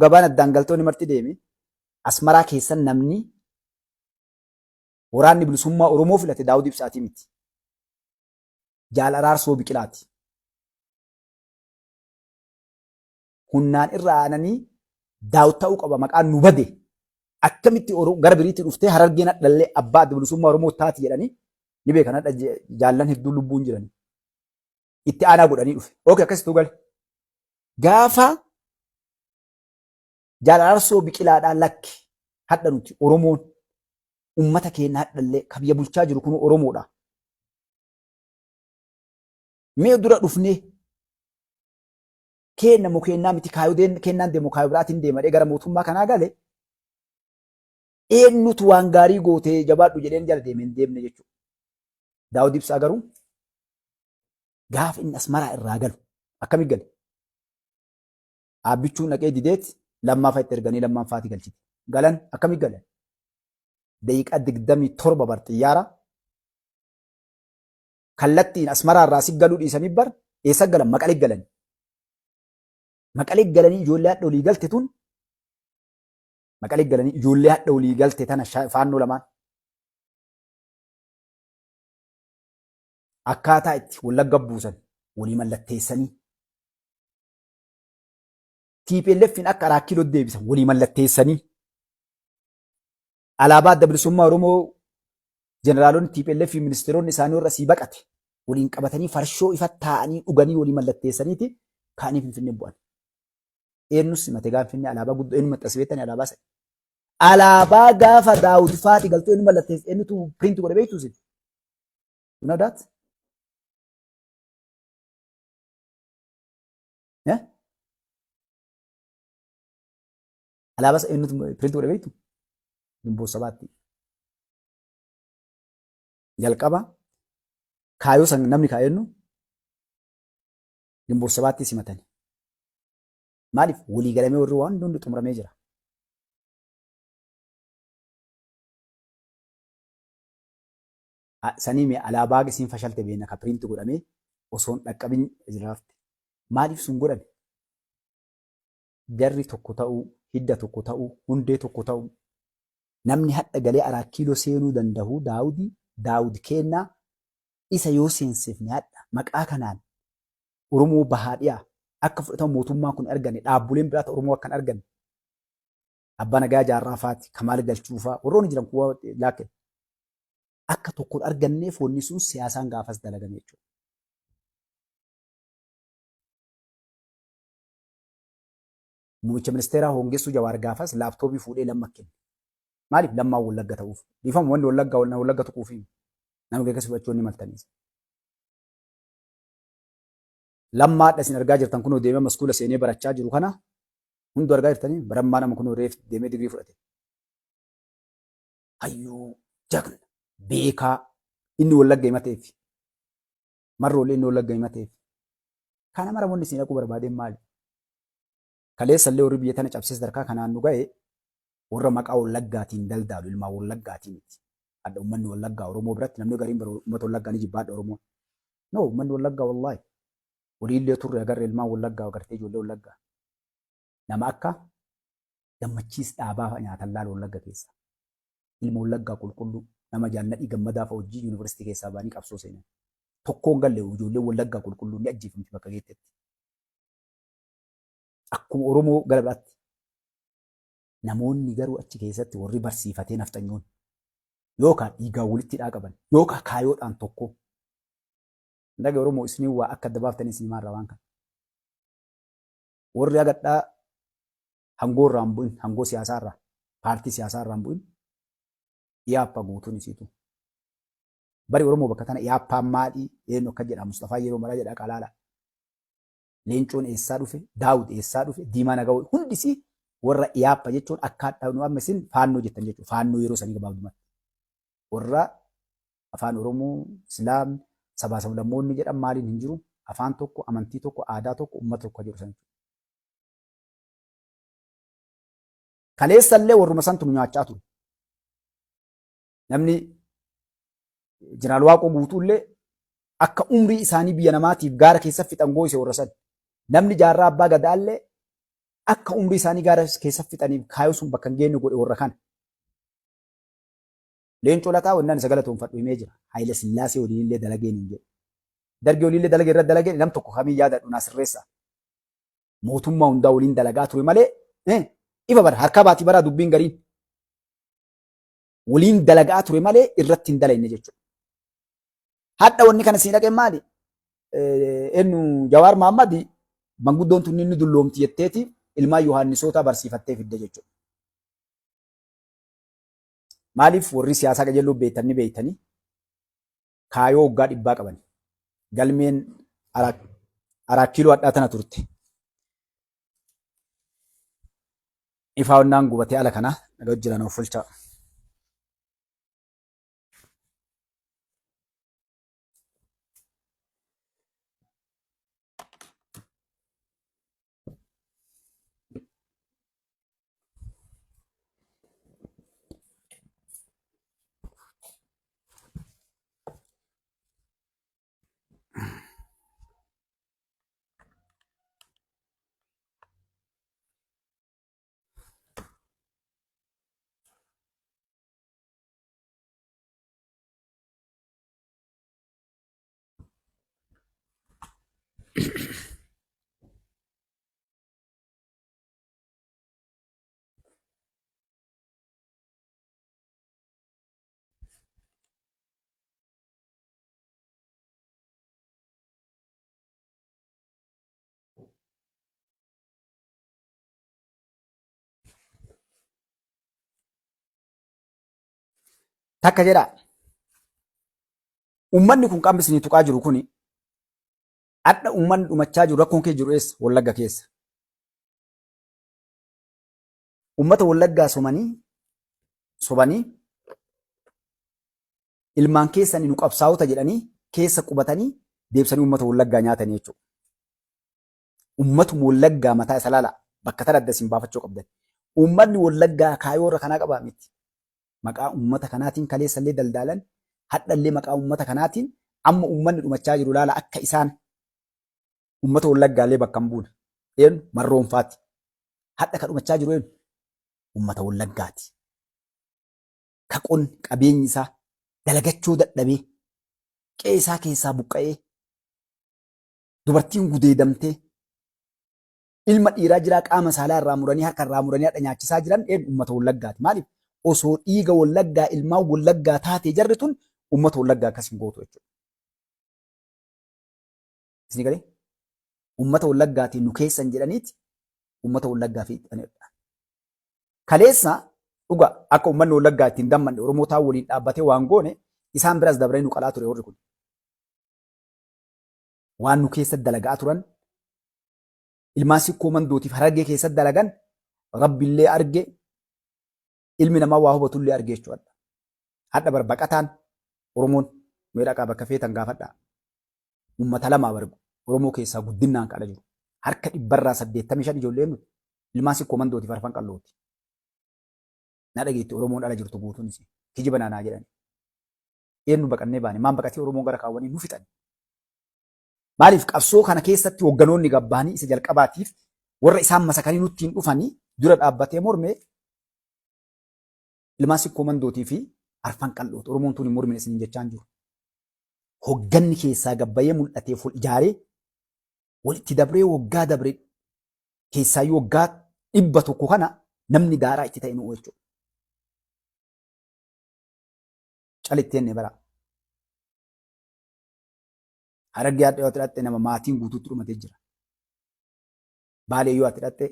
Gabaan addaan galtoonni marti deeme Asmaraa keessan namni waraanni bilisummaa Oromoo filate Daawud Ibsaatii miti. Jaal Araarsoo Biqilaati. Hunnaan irra aananii Daawud ta'uu qaba maqaan nu bade. Akkamitti gara biriitti dhuftee Harargeen hadhallee abbaa adda bilisummaa Oromoo taati jedhanii ni beekan hadha jaallan hedduun lubbuun jiranii. Itti aanaa godhanii dhufe. Ookee akkasittuu gale. Gaafa Jaal Araarsoo Biqilaadhaa lakki hadha nuti Oromoon ummata keenya hadhallee ka biyya bulchaa jiru kun Oromoodha. Mee dura dhufnee keenna moo keennaa miti kaayoo keennaan deemu kaayoo biraatiin deemadhee gara mootummaa kanaa gale eenyutu waan gaarii gootee jabaadhu jedheen jala deemee hin deemne jechuudha. Daawud Ibsaa garuu gaafa inni Asmaraa irraa galu akkamitti gale? Aabbichuun dhaqee dideet lammaafa itti erganii lammaan faati galchite. Galan akkamitti galan? Daqiiqaa 27 bar xiyyaara kallattiin Asmaraa irraa si galuu dhiisanii bar eessa galan? Maqalee galan. Maqalee galanii ijoollee hadha olii galte tun Maqalee galanii ijoollee hadha olii galte tana faannoo lamaan akkaataa itti Wallagga buusan walii mallatteessanii TPLFin akka Araa Kiiloo deebisan walii mallatteessanii alaabaa adda bilisummaa Oromoo jeneraalonni TPLF fi ministeeronni isaanii warra asii baqate waliin qabatanii farshoo ifa taa'anii dhuganii walii mallatteessaniiti kaanii Finfinnee bu'an. Eenyus simate gaafa Finfinnee alaabaa guddoo eenyu maxxanse beektanii alaabaa sana. Alaabaa gaafa Daawud faati galtuu eenyu mallatteesse eenyutu piriinti godhe beektu isin. You know that? Yeah? Alaabaa isa eenyutu piriinti godhe beektu? Gimboo sabaatti. Jalqaba kaayoo san namni kaayeennu gimboo sabaatti simatani. Maaliif walii galamee warri waan hundi xumuramee jira. Sanii mee alaabaa isiin fashalte beena ka piriinti godhamee osoo hin dhaqqabin jiraafte. Maaliif sun godhame? Jarri tokko ta'uu, hidda tokko ta'uu, hundee tokko ta'uu. Namni hadha galee Araa Kiiloo seenuu dandahu Daawudi, Daawud keennaa isa yoo seensifne hadha maqaa kanaan Oromoo bahaa dhiyaa akka fudhatama mootummaa kun arganne dhaabboleen biraa ta Oromoo akka hin arganne Abbaa Nagaa Jaarraa faati, Kamaal Galchuu faa warroonni jiran kuwa laakke akka tokkoon arganneef wanni sun siyaasaan gaafas dalagame jechuudha. Muummicha ministeeraa hoongessuu Jawaar gaafas laaptoobii fuudhee Lamma kenne. Maaliif Lammaan Wallagga ta'uuf? Dhiifama wanni Wallagga Wallagga tuquufi nama keessa fudhachuu ni maltaniis. Lammaa hadha isin argaa jirtan kunoo deemee maskuula seenee barachaa jiru kana hunduu argaa jirtanii barammaa nama kunoo reef deemee digirii fudhate. Hayyuu jagna beekaa inni Wallagga himateef marroolee inni Wallagga himateef. Kana mara wanni isin dhaquu barbaadeen maali? Kaleessa illee warri biyya tana cabsee sadarkaa kanaan nu ga'e warra maqaa Wallaggaatiin daldaalu ilmaan Wallaggaatii miti. Hadha uummanni Wallaggaa Oromoo biratti namni gariin bara uummata Wallaggaa ni jibba hadha Oromoon. No uummanni Wallaggaa wallaahi. Waliillee turre agarre ilmaan Wallaggaa agartee ijoollee Wallaggaa. Nama akka Gammachiis Dhaabaa fa'a nyaatan laala Wallagga keessa. Ilma Wallaggaa qulqulluu nama Jaal Nadhii Gammadaa fa'a hojii yuunivarsiitii keessaa ba'anii qabsoo seenan. Tokkoon galle ijoolleen Wallaggaa qulqulluu ni ajjeefamti bakka geettetti. Akkuma Oromoo gara biraatti. Namoonni garuu achi keessatti warri barsiifatee nafxanyoon yookaan dhiigaan walitti hidhaa qaban yookaan kaayoodhaan tokko. Dhaga Oromoo isinii waa akka adda baaftanii isin himaarraa waan kana. Warri hagadhaa hangoo irraa hin bu'in, hangoo siyaasaa irraa, paartii siyaasaa irraa hin bu'in, iyaappa guutuun isiitu. Bari Oromoo bakka tana iyaappaan maadhii eenyu akka jedha Mustafaa yeroo maraa jedha qalaala. Leencoon eessaa dhufe, Daawud eessaa dhufe, Diimaa Nagawoo hundisii warra iyaappa jechuun akka hadhaa nu amma isin faannoo jettan jechuudha. Faannoo yeroo sanii gabaabdumatti. Warra afaan Oromoo, Islaam, sabaa sablammoonni jedhan maaliin hin jiru. Afaan tokko, amantii tokko, aadaa tokko, uummata tokko jedhu san jechuudha. Kaleessallee warruma santu nu nyaachaa ture. Namni Jeneraal Waaqoo Guutuullee akka umrii isaanii biyya namaatiif gaara keessa fixan gooyse warra san. Namni Jaarraa Abbaa Gadaallee Akka umrii isaanii gaara keessa fixaniif kaayoo sun bakka hin geenye godhe warra kana. Leencoo Lataa wannaan isa galatoonfadhu himee jira. Haayila Sillaasee waliin illee dalageen hin jedhu. Dargii waliin illee dalagee irra dalagee nam tokko kamii yaadadhu naa sirreessa. Mootummaa hundaa waliin dalagaa ture malee ifa bara harkaa baatii baraa dubbiin gariin. Waliin dalagaa ture malee irratti hin dalagne jechuudha. Hadha wanni kana siin dhaqeen maali? Eenyu Jawaar Mahaammad manguddoon tun inni dulloomti jetteeti ilmaan Yohaannisootaa barsiifattee fidde jechuudha. Maaliif warri siyaasaa qajeelloo beektan ni beektanii kaayoo waggaa dhibbaa qaban. Galmeen Araa Kiiloo hadhaa tana turte. Ifaa onnaan gubatee ala kana dhagaa jiran of fulchaa. Takka jedhaa. Uummanni kun qaamni isinii tuqaa jiru kuni hadha uummanni dhumachaa jiru rakkoon kee jiru eessa? Wallagga keessa. Uummata Wallaggaa somanii sobanii ilmaan keessanii nu qabsaa'ota jedhanii keessa qubatanii deebisanii uummata Wallaggaa nyaatanii jechuudha. Uummatuma Wallaggaa mataa isa laala bakka tana adda isin baafachuu qabdan. Uummanni Wallaggaa kaayoo irra kanaa qabaa miti. Maqaa uummata kanaatiin kaleessallee daldaalan hadhallee maqaa uummata kanaatiin amma uummanni dhumachaa jiru laala akka isaan uummata Wallaggaallee bakka hin buune. Eenyu marroonfaati. Hadha ka dhumachaa jiru eenyu uummata Wallaggaati. Ka qonni qabeenyi isaa dalagachuu dadhabee qe'ee isaa keessaa buqqa'ee dubartiin gudeedamtee ilma dhiiraa jiraa qaama saalaa irraa muranii harka irraa muranii hadha nyaachisaa jiran eenyu uummata Wallaggaati. Maaliif osoo dhiiga Wallaggaa ilmaan Wallaggaa taatee jarri tun uummata Wallaggaa akkas hin gootu jechuudha. Isin galee uummata Wallaggaatiin nu keessan jedhaniiti uummata Wallaggaa fi Kaleessa dhuga akka uummanni Wallaggaa ittiin dammanne Oromootaa waliin dhaabbatee waan goone isaan biras dabranii nu qalaa ture warri kun. Waan nu keessa dalagaa turan ilmaan sikkoo mandootiif harargee keessa dalagan rabbillee arge ilmi namaa waa hubatullee arge jechuudha. Hadha bar baqataan Oromoon mee dhaqaa bakka feetan gaafadhaa. Uummata lamaa bar Oromoo keessaa guddinnaan kadha jiru. Harka dhibbarraa 85 ijoolleen nuti ilmaan sikkoo mandootiif arfan qallooti. Na dhageetti Oromoon ala jirtu guutuun isii. Kijiba naanaa jedhani. Eenyu baqannee baane maan baqatee Oromoon gara kaawwanii nu fixan. Maaliif qabsoo kana keessatti hogganoonni gabbaanii isa jalqabaatiif warra isaan masakanii nutti hin dhufanii dura dhaabbatee morme ilmaan sikkoo mandootii fi arfan qal'ooti. Oromoon tun hin mormine isiniin jechaan jiru. Hogganni keessaa gabbayee mul'atee ful ijaaree walitti dabree waggaa dabre keessaayyuu waggaa 100 kana namni daaraa itti ta'e nu jechuudha. Calitti jenne bara. Harargee hadha yoo ati dhatte nama maatiin guutuutti dhumatee jira. Baalee yoo ati dhatte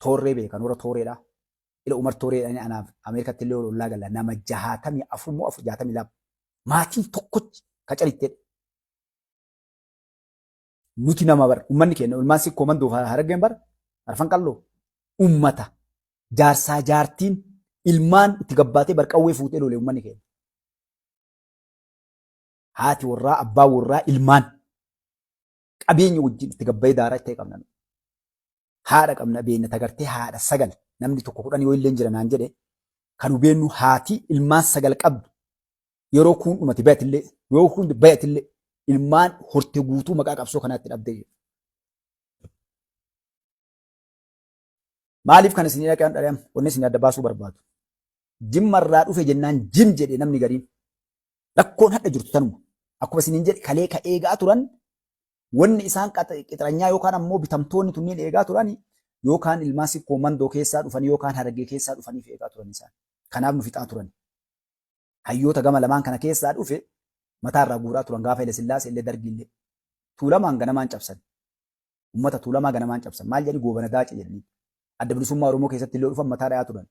toorree beekan warra tooreedha. Ila Umar tooreedha anaaf Ameerikatti illee ollaa galla nama 64 moo 4 62 maatiin tokkochi ka calittee nuti nama bar ummanni keenya ilmaan sikkoo mandoo harargeen bar arfan qalloo ummata jaarsaa jaartiin ilmaan itti gabbaatee bar qawwee fuutee lole ummanni keenya. Haati warraa abbaa warraa ilmaan qabeenya wajjin itti gabbayee daaraa itti qabna. Haadha qabna beekna tagartee haadha sagal namni tokko 10 yoo illee jira naan jedhe kan hubeennu haati ilmaan sagal qabdu yeroo kuun dhumate bayatillee yoo kuun bayatillee ilmaan horte guutuu maqaa qabsoo kanaatti dhabdee jiru. Maaliif kan isin dhaqan dhaqan wanni isin adda baasuu barbaadu? Jimmarraa dhufe jennaan jim jedhe namni gariin. Rakkoon hadha jirtu tanuma. Akkuma isiniin jedhe, kalee ka eegaa turan, wanni isaan qixranyaa yookaan ammoo bitamtoonni tunniin eegaa turan, yookaan ilmaan Sikkoo Mandoo keessaa dhufanii yookaan Harargee keessaa dhufaniif eegaa turan isaan. Kanaaf nu fixaa turan. Hayyoota gama lamaan kana keessaa dhufe mataarraa guuraa turan gaafa Haile Sillaasee illee, Dargii illee. Tuulamaan ganamaan cabsan. Uummata Tuulamaa ganamaan cabsan. Maal jedhani? Goobana Daace jedhanii. Adda Bilisummaa Oromoo keessatti illee dhufan mataa dhayaa turan.